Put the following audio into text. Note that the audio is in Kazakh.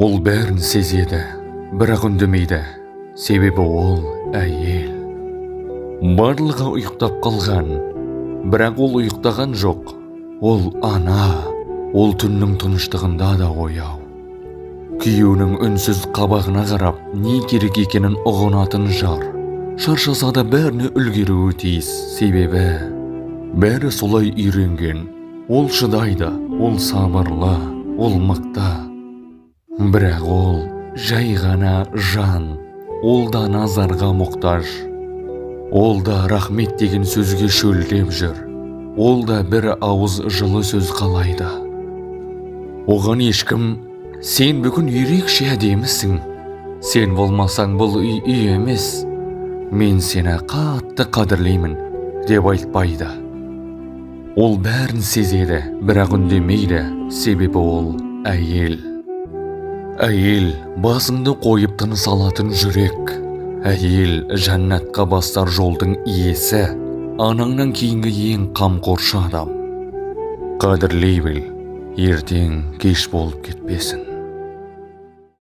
Ол бәрін сезеді, бірақ үндемейді, себебі ол әйел. Барлығы ұйықтап қалған, бірақ ол ұйықтаған жоқ. Ол ана, ол түннің тыныштығында да ояу. Күйеуінің үнсіз қабағына қарап, не керек екенін ұғынатын жар. Шаршаса да, бәріне үлгеруі тиіс, себебі бәрі солай үйренген. Ол шыдайды, ол сабырлы, ол мықты. Бірақ ол жай ғана жан, ол да назарға мұқтаж. Ол да рахмет деген сөзге шөлдеп жүр. Ол да бір ауыз жылы сөз қалайды. Оған ешкім: «Сен бүгін ерекше әдемісің. Сен болмасаң, бұл үй үй емес. Мен сені қатты қадірлеймін», – деп айтпайды. Ол бәрін сезеді, бірақ үндемейді, себебі ол әйел. Әйел – басыңды қойып тыныс алатын жүрек. Әйел – жәннатқа бастар жолдың иесі, анаңнан кейінгі ең қамқоршы адам. Қадірлей біл, ертең кеш болып кетпесін.